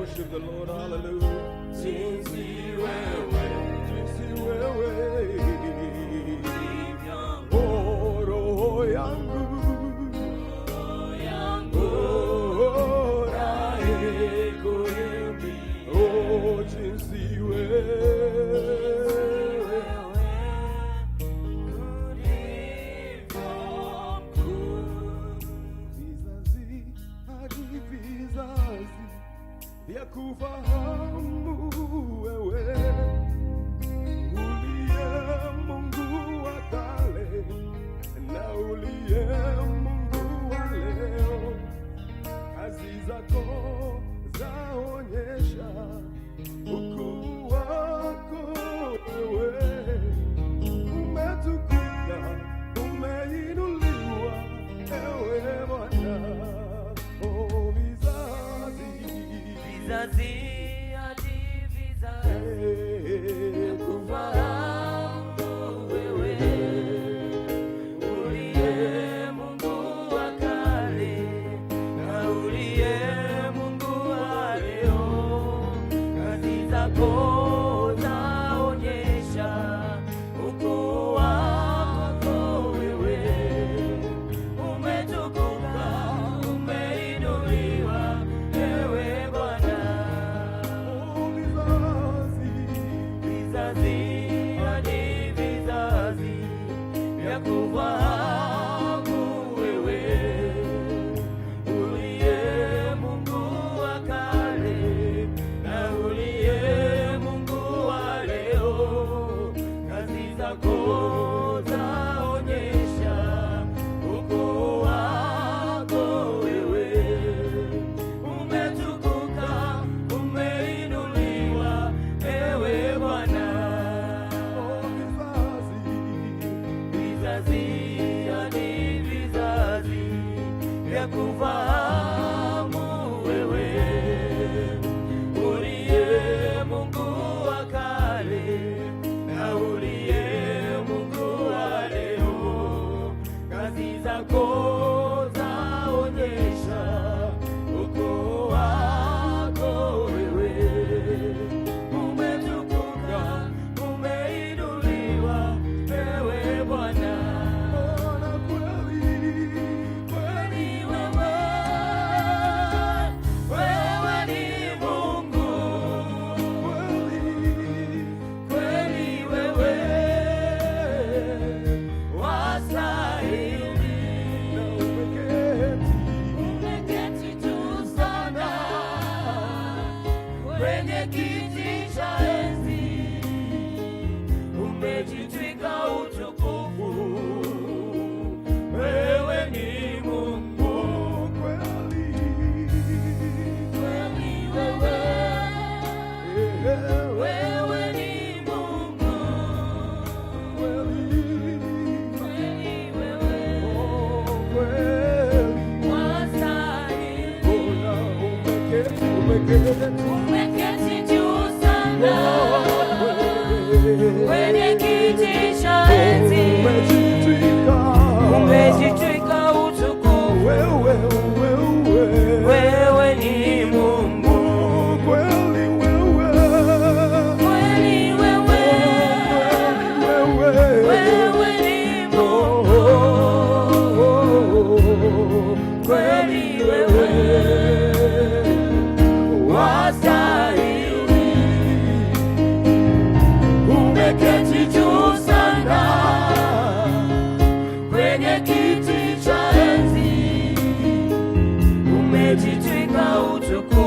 Worship the Lord, hallelujah. Jinsi wewe Jinsi wewe ulivyo, oh, roho yangu yangu oh, na ikuimbe oh, jinsi wewe wewe ulivyo mkuu. Vizazi hadi vizazi vyakufahamu wewe, uliye Mungu wa kale na uliye Mungu wa leo, kazi zako zaonyesha ukuu wako wewe. Umetukuka, umeinuliwa, ewe Bwana, oh vizazi Vizazi hadi vizazi kufahamu wewe, uliye Mungu wa kale na uliye Mungu wa leo, kazi zako zaonyesha ukuu wako wewe. Umetukuka, umeinuliwa, ewe Bwana. Oh vizazi Vizazi hadi vizazi vyakufahamu wewe, uliye Mungu wa kale na uliye Mungu wa leo, kazi zako zaonyesha ukuu wako wewe. Umetukuka, umeinuliwa, ewe Bwana. Oh vizazi Vizazi hadi vizazi vyakufahamu wewe, uliye Mungu wa kale na uliye Mungu wa leo, kazi zako zaonyesha ukuu wako wewe. Umetukuka, umeinuliwa, ewe Bwana. Bwana kweli kweli Kweli wewe, wewe ni Mungu. Kweli Kweli wewe wastahili. Na umeketi Umeketi juu sana kwenye kiti cha enzi, umejitwika utukufu. Wewe ni Mungu. Kweli Kweli wewe, wewe ni Mungu. Kweli Kweli wewe oh kweli wastahili. Ona umeketi umeketi Umeketi juu sana kwenye kiti cha enzi, umejitwika umejitwika utukufu. Wewe wewe Wewe ni Mungu. Kweli wewe Kweli wewe, wewe wewe ni Mungu. Kweli wewe wastahili. Umeketi juu sana kwenye kiti cha enzi, umejitwika utukufu.